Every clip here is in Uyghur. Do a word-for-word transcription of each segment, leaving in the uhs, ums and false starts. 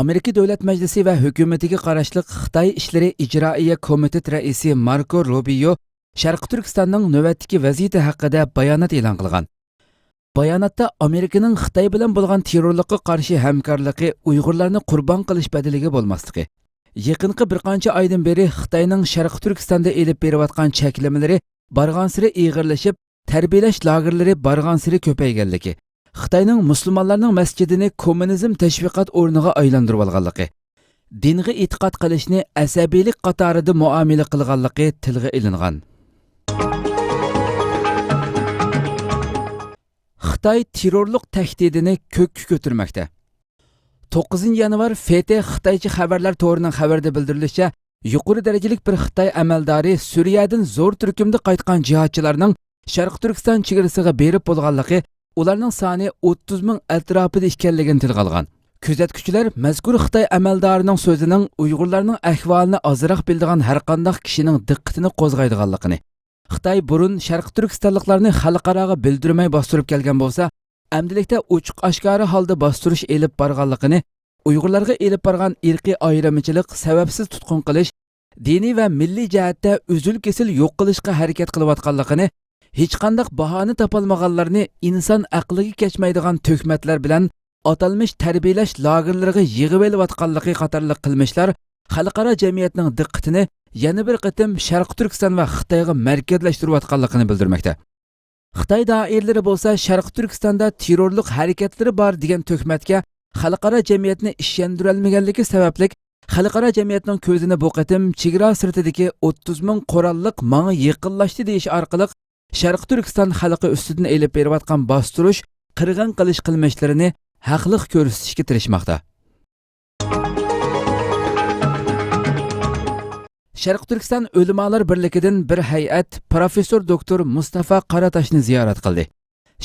ئامېرىكا دۆلەت مەجلىسى ۋە ھۆكۈمىتىگە قاراشلىق خىتاي ئىشلىرى ئىجرائىيە كومىتېت رەئىسى ماركو روبىيو شەرقىي تۈركىستاننىڭ نۆۋەتتىكى ۋەزىيىتى ھەققىدە بايانات ئېلان قىلغان. باياناتتا ئامېرىكىنىڭ خىتاي بىلەن بولغان تېررورلۇققا قارشى ھەمكارلىقى ئۇيغۇرلارنى قۇربان قىلىش بەدىلىگە بولماسلىقى، يېقىنقى بىر قانچە ئايدىن بېرى خىتاينىڭ شەرقىي تۈركىستاندا ئېلىپ بېرىۋاتقان چەكلىمىلىرى بارغانسېرى ئېغىرلىشىپ، تەربىيەلەش لاگېرلىرى بارغانسېرى كۆپەيگەنلىكى، خىتاينىڭ مۇسۇلمانلارنىڭ مەسچىتىنى كوممۇنىزم تەشۋىقات ئورنىغا ئايلاندۇرۇۋالغانلىقى، دىنغا ئېتىقاد قىلىشنى ئەسەبىيلىك قاتارىدا مۇئامىلە قىلغانلىقى تىلغا ئېلىنغان. خىتاي تېررورلۇق تەھدىتىنى كۆككە كۆتۈرمەكتە. توققۇزىنچى يانۋار فېتې خىتايچە خەۋەرلەر تورىنىڭ خەۋىرىدە بىلدۈرۈلۈشىچە، يۇقىرى دەرىجىلىك بىر خىتاي ئەمەلدارى سۈرىيەدىن زور تۈركۈمدە قايتقان جىھادچىلارنىڭ شەرقىي تۈركىستان چېگرىسىغا بېرىپ بولغانلىقى، ئۇلارنىڭ سانى ئوتتۇز مىڭ ئەتراپىدا ئىكەنلىكىنى تىلغا ئالغان. كۆزەتكۈچىلەر مەزكۇر خىتاي ئەمەلدارىنىڭ سۆزىنىڭ ئۇيغۇرلارنىڭ ئەھۋالىنى ئازراق بىلىدىغان ھەرقانداق كىشىنىڭ دىققىتىنى قوزغايدىغانلىقىنى، خىتاي بۇرۇن شەرقىي تۈركىستانلىقلارنى خەلقئاراغا بىلدۈرمەي باستۇرۇپ كەلگەن بولسا، ئەمدىلىكتە ئوچۇق-ئاشكارا ھالدا باستۇرۇش ئېلىپ بارغانلىقىنى، ئۇيغۇرلارغا ئېلىپ بارغان ئىرقىي ئايرىمىچىلىق، سەۋەبسىز تۇتقۇن قىلىش، دىنىي ۋە مىللىي جەھەتتە ئۈزۈل-كېسىل يوق قىلىشقا ھەرىكەت قىلىۋاتقانلىقىنى، ھېچقانداق باھانە تاپالمىغانلارنى ئىنسان ئەقلىگە كەچمەيدىغان تۆھمەتلەر بىلەن ئاتالمىش تەربىيەلەش لاگېرلىرىغا يىغىۋېلىۋاتقانلىقى قاتارلىق قىلمىشلار خەلقئارا جەمئىيەتنىڭ دىققىتىنى يەنە بىر قېتىم شەرقىي تۈركىستان ۋە خىتايغا مەركەزلەشتۈرۈۋاتقانلىقىنى بىلدۈرمەكتە. خىتاي دائىرىلىرى بولسا شەرقىي تۈركىستاندا تېررورلۇق ھەرىكەتلىرى بار دېگەن تۆھمەتكە خەلقئارا جەمئىيەتنى ئىشەندۈرەلمىگەنلىكى سەۋەبلىك، خەلقئارا جەمئىيەتنىڭ كۆزىنى بۇ قېتىم چېگرا سىرتىدىكى ئوتتۇز مىڭ قوراللىق ماڭا يېقىنلاشتى دېيىش ئارقىلىق شەرقىي تۈركىستان خەلقى ئۈستىدىن ئېلىپ بېرىۋاتقان باستۇرۇش، قىرغىن قىلىش قىلمىشلىرىنى ھەقلىق كۆرسىتىشكە تىرىشماقتا. شەرقىي تۈركىستان ئۆلىمالار بىرلىكىدىن بىر ھەيئەت پروفېسسور دوكتور مۇستافا قاراتاشنى زىيارەت قىلدى.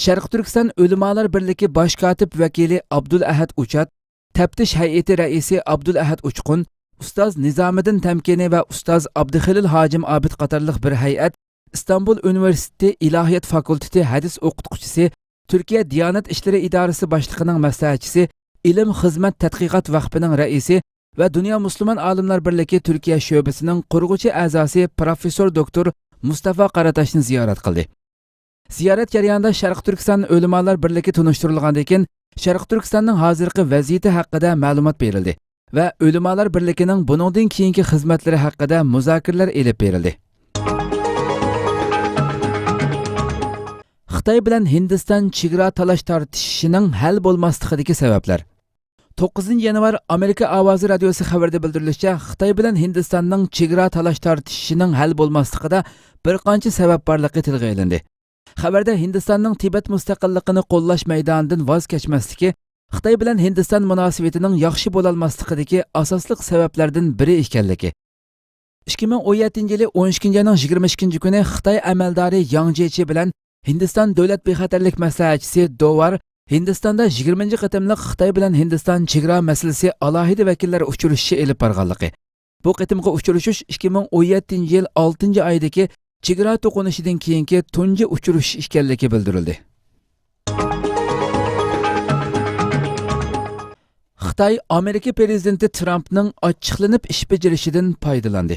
شەرقىي تۈركىستان ئۆلىمالار بىرلىكى باش كاتىپ ۋەكىلى ئابدۇلئەھەد ئۇچات، تەپتىش ھەيئىتى رەئىسى ئابدۇلئەھەد ئۇچقۇن، ئۇستاز نىزامىدىن تەمكىنى ۋە ئۇستاز ئابدۇخېلىل ھاجىم ئابىد قاتارلىق بىر ھەيئەت ئىستانبۇل ئۇنىۋېرسىتېتى ئىلاھىيات فاكۇلتېتى ھەدىس ئوقۇتقۇچىسى، تۈركىيە دىيانەت ئىشلىرى ئىدارىسى باشلىقىنىڭ مەسلىھەتچىسى، ئىلىم خىزمەت تەتقىقات ۋەقپىنىڭ رەئىسى ۋە دۇنيا مۇسۇلمان ئالىملار بىرلىكى تۈركىيە شۆبىسىنىڭ قۇرغۇچى ئەزاسى پروفېسسور دوكتور مۇستافا قاراتاشنى زىيارەت قىلدى. زىيارەت جەريانىدا شەرقىي تۈركىستان ئۆلىمالار بىرلىكى تونۇشتۇرۇلغاندىن كېيىن، شەرقىي تۈركىستاننىڭ ھازىرقى ۋەزىيىتى ھەققىدە مەلۇمات بېرىلدى ۋە ئۆلىمالار بىرلىكىنىڭ بۇنىڭدىن كېيىنكى خىزمەتلىرى ھەققىدە مۇزاكىرىلەر ئېلىپ بېرىلدى. خىتاي بىلەن ھىندىستان چېگرا تالاش تارتىشىشىنىڭ ھەل بولماسلىقىدىكى سەۋەبلەر. توققۇزىنچى يانۋار ئامېرىكا ئاۋازى رادىيوسى خەۋىرىدە بىلدۈرۈلۈشىچە، خىتاي بىلەن ھىندىستاننىڭ چېگرا تالاش تارتىشىشىنىڭ ھەل بولماسلىقىدا بىر قانچە سەۋەب بارلىقى تىلغا ئېلىندى. خەۋەردە ھىندىستاننىڭ تىبەت مۇستەقىللىقىنى قوللاش مەيدانىدىن ۋاز كەچمەسلىكى خىتاي بىلەن ھىندىستان مۇناسىۋىتىنىڭ ياخشى بولالماسلىقىدىكى ئاساسلىق سەۋەبلەردىن بىرى ئىكەنلىكى، ئىككى مىڭ ئون يەتتىنچى يىلى ئون ئىككىنچى ئاينىڭ يىگىرمە ئىككىنچى كۈنى خىتاي ئەمەلدارى ياڭ جيېچى بىلەن ھىندىستان دۆلەت بىخەتەرلىك مەسلىھەتچىسى دوۋار ھىندىستاندا يىگىرمىنچى قېتىملىق خىتاي بىلەن ھىندىستان چېگرا مەسىلىسى ئالاھىدە ۋەكىللەر ئۇچرىشىشى ئېلىپ بارغانلىقى، بۇ قېتىمقى ئۇچرىشىش ئىككى مىڭ ئون يەتتىنچى يىل ئالتىنچى ئايدىكى چېگرا توقۇنۇشىدىن كېيىنكى تۇنجى ئۇچرىشىش ئىكەنلىكى بىلدۈرۈلدى. خىتاي ئامېرىكا پىرېزىدېنتى ترامپنىڭ ئاچچىقلىنىپ ئىش بېجىرىشىدىن پايدىلاندى.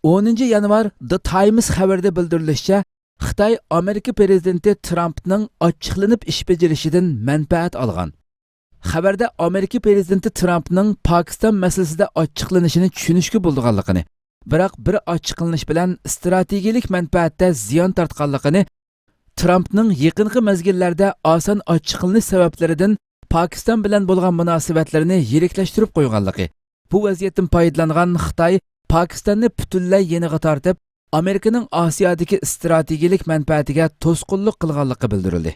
ئونىنچى يانۋار The Times خەۋىرىدە بىلدۈرۈلۈشىچە، خىتاي ئامېرىكا پىرېزىدېنتى ترامپنىڭ ئاچچىقلىنىپ ئىش بېجىرىشىدىن مەنپەئەت ئالغان. خەۋەردە ئامېرىكا پىرېزىدېنتى ترامپنىڭ پاكىستان مەسىلىسىدە ئاچچىقلىنىشىنى چۈشىنىشكە بولىدىغانلىقىنى، بىراق بىر ئاچچىقلىنىش بىلەن ئىستراتېگىيىلىك مەنپەئەتتە زىيان تارتقانلىقىنى، ترامپنىڭ يېقىنقى مەزگىللەردە ئاسان ئاچچىقلىنىش سەۋەبلىرىدىن پاكىستان بىلەن بولغان مۇناسىۋەتلىرىنى يىرىكلەشتۈرۈپ قويغانلىقى، بۇ ۋەزىيەتتىن پايدىلانغان خىتاي پاكىستاننى پۈتۈنلەي يېنىغا تارتىپ، ئامېرىكىنىڭ ئاسىيادىكى ئىستراتېگىيىلىك مەنپەئەتىگە توسقۇنلۇق قىلغانلىقى بىلدۈرۈلدى.